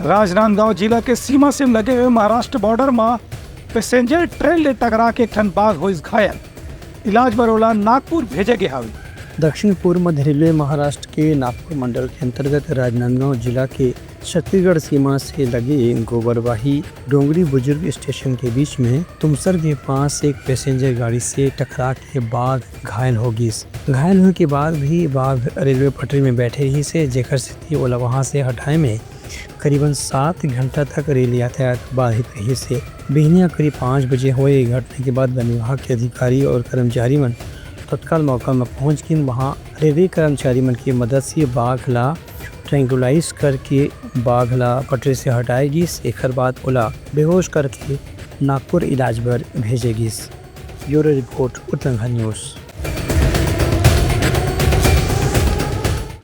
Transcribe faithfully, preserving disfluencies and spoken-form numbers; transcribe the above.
राजनांदगांव जिला के सीमा से लगे हुए महाराष्ट्र बॉर्डर म पैसेंजर ट्रेन ले टकरा के एक ठन बाघ होइस घायल। इलाज बर ओला नागपुर भेजे गे हावे। दक्षिण पूर्व मध्य रेलवे महाराष्ट्र के नागपुर मंडल के अंतर्गत राजनांदगांव जिला के छत्तीसगढ़ सीमा से लगे गोबरवाही डोंगरी बुजुर्ग स्टेशन के बीच में तुमसर के पास एक पैसेंजर गाड़ी से टकरा के बाघ घायल हो गिस। घायल होए के बाद भी बाघ रेलवे पटरी में बैठे रहिस हे, जेकर सेती ओला वहां से हटाए में करीबन सात घंटा तक रेल यातायात बाधित रहिस हे। बिहनिया करीब पाँच बजे होए घटना के बाद वन विभाग के अधिकारी और कर्मचारी मन तत्काल मौका में पहुंच के वहां रेलवे कर्मचारी मन की मदद से बाघ ला ट्रैंकुलाइज करके बाघ ला पटरी से हटाए गिस। एकर बाद ओला बेहोश करके नागपुर इलाज बर भेजे गिस। Bureau report, Uttarakhand news.